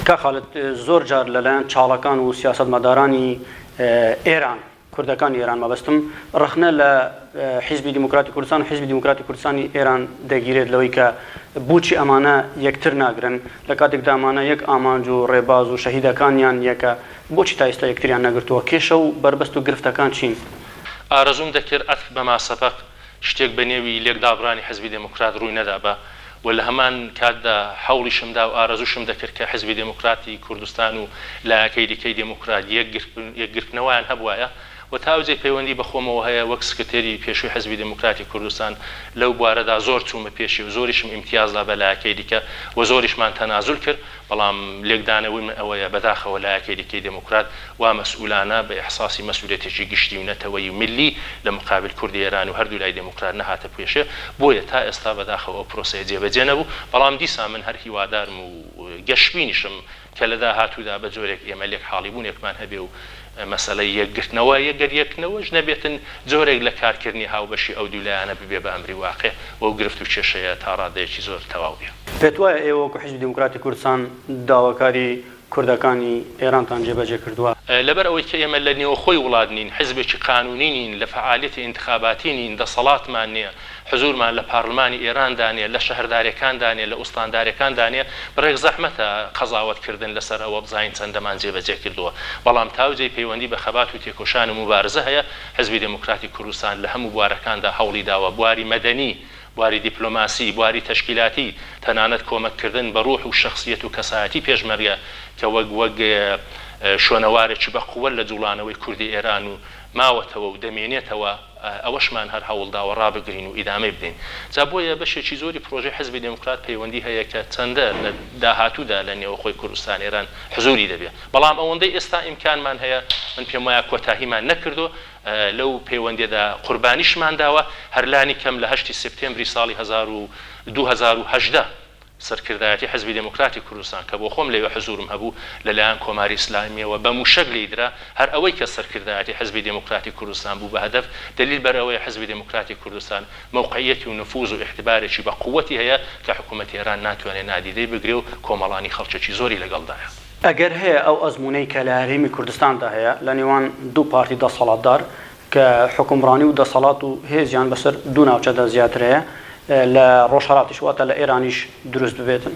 کاک خالد زۆر جار لەلایەن چاڵەکان و سیاسەتمەدارانی ئێران، کوردەکانی ئێران مەبەستم، ڕەخنە لە حیزبی دیموکراتی کوردستان و حیزبی دیموکراتی کوردستانی ئێران دەگیرێت لەوەی کە بوچی ئەمانە یەکتر ناگرن لە کاتێکدا ئەمانە یەک ئامانج و ڕێباز و شەهیدەکانیان یەکە بۆچی تا ئیستا یەکتریان نەگرتووە؟ کێشە و بەربەست و گرفتەکان چین؟ ئارەزووم دەکرد عەتف بە ما سبق شتێک بە نێوی لێکدابڕانی حزبی دێموکرات ڕووی نەدابا و لە هەمان کاتدا حەوڵیشم دا و ئارەزووشم دەکرد کە حزبی دێموکراتی کوردستان و لایەکەی دیکەی دێموکرات یەکگرتنەوەیان هەبوایە و تا ئەو جێی پەیوەندی بە خۆمەوە هەیە وەک سکرتێری پێشووی حزبی دێموکراتی کوردستان لەو بوارەدا زۆر چوومە پێشی و زۆریشم ئیمتیاز دا بە لایەکەی دیکە و زۆریشمان تەنازول کرد بەڵام لێکدانەوەی من ئەوەیە بەداخەوە لایەکەی دیکەی دێموکرات وا مەسئولانە بە ئیحساسی مەسئولیەتێکی گشتی و نەتەوەیی و میللی لە موقابل کوردی ئێران و هەردوو لای دێموکرات نەهاتە پێشێ بۆیە تا ئێستا بەداخەوە ئەو پرۆسەیە جێبەجێ نەبوو بەڵام دیسان من هەر هیوادارم و گەشبینیشم کە لە داهاتوودا بە جۆرێک ئێمە لێک حاڵیبوونێکمان هەبێ و مەسەلەی یەکگرتنەوە، گەر یەکگرتنەوەش نەبێتن، جۆرێک لە کارکردنی هاوبەشی ئەو دوو لایەنە ببێ بە ئەمری واقع و ئەو گرفت و کێشەیە تا ڕادەیەکی زۆر تەواو بێ. پێتوایە ئێوە وەکو حیزبی دیموکراتی کوردستان داواکاری کوردەکانی ئێرانتان جێبەجێ کردووە؟ لەبەر ئەوەی کە ئێمە لە نێوخۆی وڵات نین، حیزبێکی قانوونی نین، لە فەعالیەتی ئینتخاباتی نین، دەسەڵاتمان نییە، حزوورمان لە پارلمانی ئێراندا نییە، لە شەهردارێکاندا نییە، لە ئوستاندارێکاندا نییە، بڕێک زەحمەتە قەزاوەت کردن لە سەر ئەوە بزانین چەندەمان جێبەجێ کردووە. بەڵام تا ئەو جێی پەیوەندی بە خەبات و تێکۆشان و موبارزە هەیە، حزبی دێموکراتی کوردستان لە هەموو بوارەکاندا هەوڵی داوە، بواری مەدەنی، بواری دیپلۆماسی، بواری تەشکیلاتی، تەنانەت کۆمەک کردن بە ڕوح و شەخسیەت و کەسایەتی پێشمەرگە کە وەک وەک شۆنەوارێکی بە قووەت لە جووڵانەوەی کوردی ئێران و ماوەتەوە و دەمێنێتەوە، ئەوەشمان هەر هەوڵداوە ڕابگرین و ئیدامەی بدەین. جا بۆیە بەشێکی زۆری پرۆژەی حزبی دێموکرات پەیوەندی هەیە کە چەندە لە داهاتوودا لە نێوەخۆی کوردستان ئێران حزووری دەبێ. بەڵام ئەوەندەی ئێستا ئیمکانمان هەیە من پێم وایە کۆتاهیمان نەکردووە، لەو پەیوەندیەدا قوربانیشمان داوە، هەر لانی کەم لە هەشتی سێپتێمبری ساڵی 2018 سەرکردایەتی حزبی دێموکراتی کوردستان کە بۆ خۆم لەوێ حزوورم هەبوو لە لایەن کۆماری ئیسلامییەوە بە مووشەک لێی درا، هەر ئەوەی کە سەرکردایەتی حزبی دێموکراتی کوردستان بوو بە هەدەف دەلیل بەر ئەوەیە حزبی دێموکراتی کوردستان مەوقعیەتی و نفووز و ئیعتبارێکی بە قووەتی هەیە کە حکوومەتی ئێران ناتوانێ نادیدەی بگرێ و کۆمەڵانی خەڵکێکی زۆری لەگەڵدایە. ئەگەر هەیە ئەو ئەزموونەی کە لە هەرێمی کوردستاندا هەیە لە نێوان دوو پارتی دەسەڵاتدار کە حوکمڕانی و دەسەڵات و هێزیان بەسەر دوو ناوچەدا زیاتر هەیە لە ڕۆژهەڵاتیش واتە لە ئێرانیش دروست ببێتن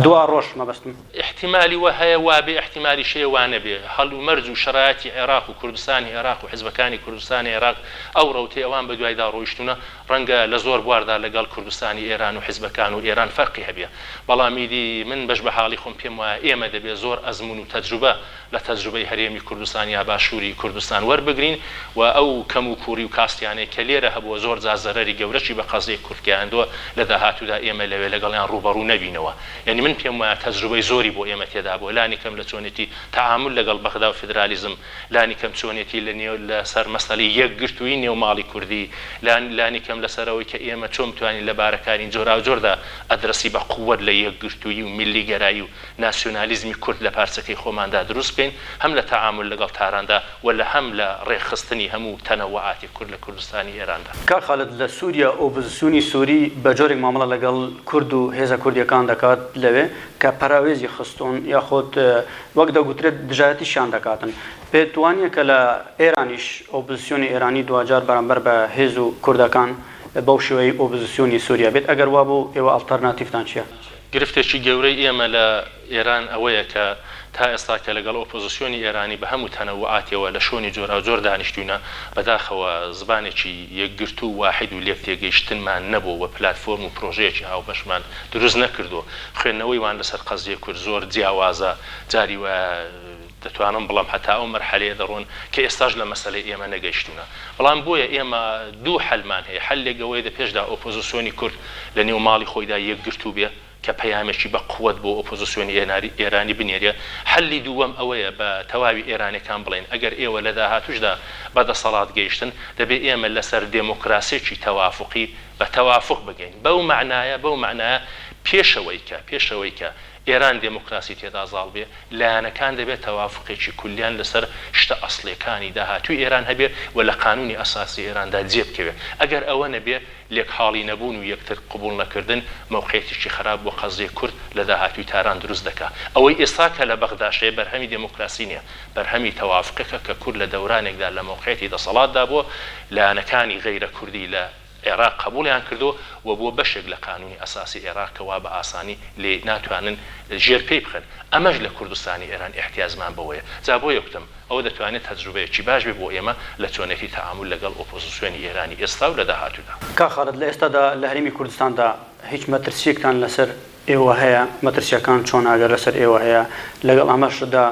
دوا ڕۆژ مەبەستم. ئیحتیمالی وا هەیە وا بێ ئیحتیمالیش هەیە وا نەبێ. هەل و مەرج و شەرایتی عێراق و کوردستانی عێراق و حزبەکانی کوردستانی عێراق ئەو ڕەوتەی ئەوان بە دوایدا ڕۆیشتوونە ڕەنگە لە زۆر بواردا لە گەڵ کوردستانی ئێران و حزبەکان و ئێران فەرقی هەبێ بەڵام ئیدی من بەش بە حاڵی خۆم پێم وایە ئێمە دەبێ زۆر ئەزموون و تەجروبە لە تەجروبەی هەرێمی کوردستان یا باشووری کوردستان وەربگرین و ئەو کەم و کووڕی و کاستیانەی کە لێرە هەبووە زۆر جار زەرەری گەورەشی بە قەزیەی کورد گەیاندووە لە داهاتوودا ئێمە لەوێ لەگەڵیان ڕووبەڕوو نەبینەوە یانی من پێم وایە تەجروبەی زۆری بۆ ئێمە تێدا بووە لانی کەم لە چۆنێتی تەعامول لەگەڵ بەغدا و فیدرالیزم لانی کەم چۆنێتی لە نێو لە سەر مەسەلەی یەکگرتوویی نێو ماڵی کوردی لانی کەم لە سەر ئەوەی کە ئێمە چۆن بتوانین لە بارەکانی جۆراوجۆردا ئەدرەسی بە قووەت لە یەکگرتوویی و میللیگەرایی و ناسیۆنالیزمی کورد لە پارچەکەی خۆماندا دروست بکەین، هەم لە تەعامول لەگەڵ تاراندا و لە هەم لە ڕێکخستنی هەموو تەنەوعاتی کورد لە کوردستانی ئێراندا. کاک خالد لە سوریا ئۆپۆزسیۆنی سوری بە جۆرێک مامەڵە لەگەڵ کورد و هێزە کوردیەکان دەکات لەوێ کە پەراوێزی خستوون یاخود وەک دەگوترێت دژایەتیشیان دەکاتن. پێت وانیە کە لە ئێرانیش ئۆپۆزسیۆنی ئێرانی دواجار بەرامبەر بە هێز و کوردەکان بەو شێوەیەی ئۆپۆزسیۆنی سوریا بێت؟ ئەگەر وابوو ئێوە ئەڵتەرناتیڤتان چیە؟ گرفتێکی گەورەی ئێمە لە ئێران ئەوەیە کە تا ئێستا کە لەگەڵ ئۆپۆزسیۆنی ئێرانی بە هەموو تەنەوعاتیەوە لە شۆنی جۆراوجۆر دانیشتووینە، بەداخەوە زبانێکی یەکگرتوو و واحید و لێکتێگەیشتنمان نەبووە و پلاتفۆرم و پرۆژەیەکی هاوبەشمان دروست نەکردووە. خوێندنەوەی وان لەسەر قەزیەی کورد زۆر جیاوازە، جاری وایە دەتوانم بڵێم هەتا ئەو مەرحەلەیە دەڕۆن کە ئێستاش لە مەسەلەی ئێمە نەگەیشتوونە. بەڵام بۆیە ئێمە دوو حەلمان هەیە، حەلێک ئەوەیە دە پێشدا ئۆپۆزسیۆنی کورد لە نێو ماڵی خۆیدا یەکگرتوو بێ کە پەیامێکی بە قوەت بۆ ئۆپۆزسیۆنی ئێرانی بنێرێ، حەلی دووەم ئەوەیە بە تەواوی ئێرانیەکان بڵێین ئەگەر ئێوە لە داهاتووشدا بە دەسەڵات گەیشتن دەبێ ئێمە لەسەر دێمۆکراسێکی تەوافوقی بە تەوافوق بگەین بەو مەعنایە بەو مەعنایە پێش ئەوەی کە پێش ئەوەی کە. ئێران دێموکراسی تێدا زاڵ بێ، لایەنەکان دەبێ تەوافوقێکی کولیان لەسەر شتە ئەسڵیەکانی داهاتووی ئێران هەبێ و لە قانوونی ئەساسی ئێراندا جێ بکەوێ. ئەگەر ئەوە نەبێ، لێک حاڵی نەبوون و یەکتر قبووڵ نەکردن مەوقعیەتێکی خەراپ بۆ قەزیەی کورد لە داهاتووی تاران دروست دەکا. ئەوەی ئێستا کە لە بەغداش هەیە بەرهەمی دێموکراسی نیە، بەرهەمی تەوافوقێکە کە کورد لە دەورانێکدا لە مەوقعیەتی دەسەڵاتدا بووە، لایەنەکانی غەیرە کوردی لە عێراق قەبووڵیان کردووە و بووە بەشێک لە قانوونی ئەساسی عێراق کە وا بە ئاسانی لێی ناتوانن ژێر پێی بخەن. ئەمەش لە کوردستانی ئێران ئیحتیاجمان بەوەیە. جا بۆیە کوتم ئەوە دەتوانێ تەجروبەیەکی باش بێ بۆ ئێمە لە چۆنێتی تەعامول لەگەڵ ئۆپۆزسیۆنی ئێرانی ئێستا و لە داهاتوودا. کاک خالد لە ئێستادا لە هەرێمی کوردستاندا هیچ مەترسییەکتان لەسەر ئێوە هەیە، مەترسییەکان چۆنە ئەگەر لەسەر ئێوە هەیە، لەگەڵ ئەمەشدا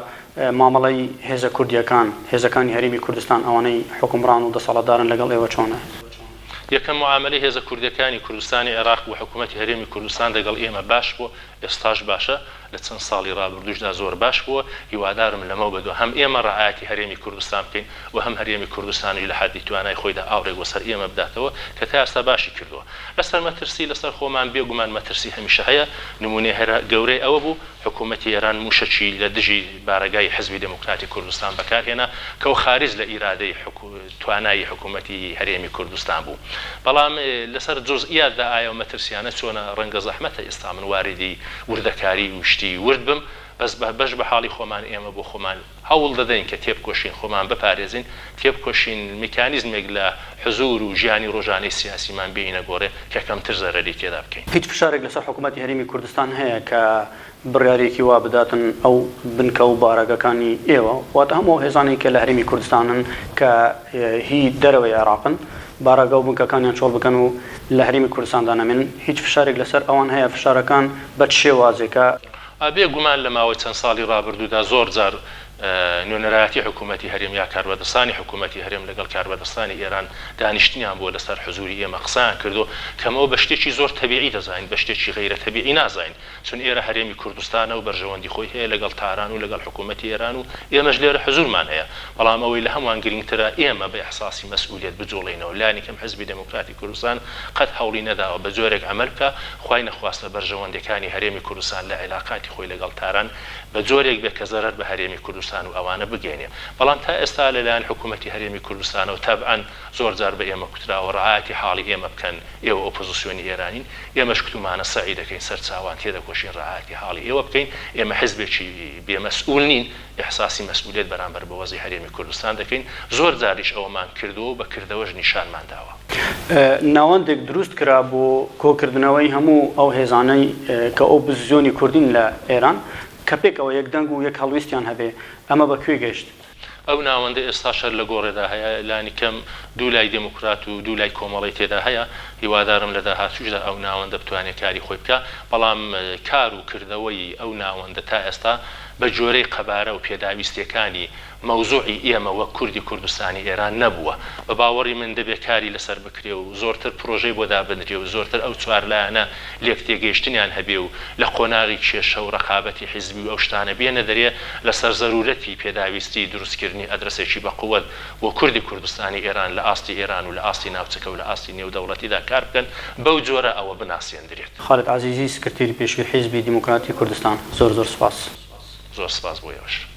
مامەڵەی هێزە کوردییەکان، هێزەکانی هەرێمی کوردستان ئەوانەی حوکمڕان و دەسەڵاتدارن لەگەڵ ئێوە چۆنە؟ یەکەم، موعامەلەی هێزە کوردییەکانی کوردستانی عێراق و حکوومەتی هەرێمی کوردستان دەگەڵ ئێمە باش بووە، ئێستاش باشە، لە چەند ساڵی ڕابردووشدا زۆر باش بووە، هیوادارم لەمەو بەدوا هەم ئێمە ڕەعایەتی هەرێمی کوردستان بکەین و هەم هەرێمی کوردستانیش لە حەدی توانای خۆیدا ئاوڕێک وەسەر ئێمە بداتەوە کە تا ئێستا باشی کردووە. لەسەر مەترسی لەسەر خۆمان بێ گومان مەترسی هەمیشە هەیە، نموونەی هەرە گەورەی ئەوە بوو حکوومەتی ئێران مووشەکی لە دژی بارەگای حزبی دێموکراتی کوردستان بەکار هێنا کە و خارج لە ئیرادەی توانایی حکوومەتی هەرێمی کوردستان بوو. بەڵام لەسەر جوزئیاتدا ئایا ئەو مەترسیانە چۆنە ڕەنگە زەحمەتە ئێستا من واریدی وردەکاری و شتی ورد بم بەس بە بەش بە حاڵی خۆمان ئێمە بۆ خۆمان هەوڵ دەدەین کە تێبکۆشین خۆمان بپارێزین، تێبکۆشین میکانیزمێک لە حزوور و ژیانی ڕۆژانەی سیاسیمان بێینە گۆڕێ کە کەمتر زەرەری تێدا بکەین. هیچ فشارێک لەسەر حکوومەتی هەرێمی کوردستان هەیە کە بڕیارێکی وا بداتن ئەو بنکە و بارەگەکانی ئێوە، واتە هەموو ئەو هێزانەی کە لە هەرێمی کوردستانن کە هی دەرەوەی عێراقن، بارەگا و بنکەکانیان چۆڵ بکەن و لە هەرێمی کوردستاندا نەمێنن؟ هیچ فشارێک لەسەر ئەوان هەیە؟ فشارەکان بە چ شێوازێکە؟ بێ گومان لە ماوەی چەند ساڵی ڕابردوودا زۆر جار نوێنەرایەتی حکوومەتی هەرێم یا کاربەدەستانی حکوومەتی هەرێم لەگەڵ کاربەدەستانی ئێران دانیشتنیان بووە لەسەر حزووری ئێمە قسەیان کردووە کە ئەمە بە شتێکی زۆر تەبیعی دەزانین بە شتێکی غەیرە تەبیعی نازانین چون ئێرە هەرێمی کوردستانە و بەرژەوەندی خۆی هەیە لەگەڵ تاران و لەگەڵ حکوومەتی ئێران و ئێمەش لێرە حزوورمان هەیە بەڵام ئەوەی لە هەمووان گرینگترە ئێمە بە ئیحساسی مەسئولیەت بجوڵێینەوە لانیکەم حزبی دێموکراتی کوردستان قەت هەوڵی نەداوە بە جۆرێک عەمەل بکا خوای نەخواستە بەرژەوەندیەکانی هەرێمی کوردستان لە عیلاقاتی خۆی لەگەڵ تاران بە جۆرێک بێ کە زەرەر بە هەرێمی کوردستان و ئەوانە بگەینێ بەڵام تا ئێستا لە لایەن حکوومەتی هەرێمی کوردستانەوە تەبعەن زۆر جار بە ئێمە کوتراوە ڕعایەتی حاڵی ئێمە بکەن ئێوە ئۆپۆزسیۆنی ئێرانین ئێمەش کوتومانە سەعی دەکەین سەر چاوان تێدەکۆشین ڕعایەتی حاڵی ئێوە بکەین ئێمە حزبێکی بێ مەسئول نین ئیحساسی مەسئولیەت بەرامبەر بە وەزعی هەرێمی کوردستان دەکەین، زۆر جاریش ئەوەمان کردووە و بە کردەوەش نیشانمان داوە. ناوەندێک دروست کرا بۆ کۆکردنەوەی هەموو ئەو هێزانەی کە ئۆپزسیۆنی کوردین لە ئێران، کە پێکەوە یەک دەنگ و یەک هەڵویستیان هەبێ، ئەمە بە کوێ گەیشت؟ ئەو ناوەندە ئێستاش هەر لە گۆڕێدا هەیە، لانیکەم دوو لای دێموکرات و دوو لای کۆمەڵەی تێدا هەیە، هیوادارم لە داهاتووشدا ئەو ناوەندە بتوانێ کاری خۆی بکا، بەڵام کار و کردەوەی ئەو ناوەندە تا ئێستا بە گوێرەی قەبارە و پێداویستیەکانی مەوزوعی ئێمە وەک کوردی کوردستانی ئێران نەبووە. بە باوەڕی من دەبێ کاری لەسەر بکرێ و زۆرتر پرۆژەی بۆ دابنرێ و زۆرتر ئەو چوارلایەنە لێکتێگەیشتنیان هەبێ و لە قۆناغی کێشە و ڕەقابەتی حیزبی و ئەو شتانە بێنە دەرێ لەسەر زەرورەتی پێداویستی دروستکردنی ئەدرەسێکی بە قوەت بۆ کوردی کوردستانی ئێران لە ئاستی ئێران و لە ئاستی ناوچەکە و لە ئاستی نێودەوڵەتیدا کار بکەن بەو جۆرە ئەوە بناسێندرێت. خالد عەزیزی سکرتێری پێشووی حیزبی دیموکراتی کوردستان زۆر زۆر سپاس. زۆر سپاس بۆ ئێوەش.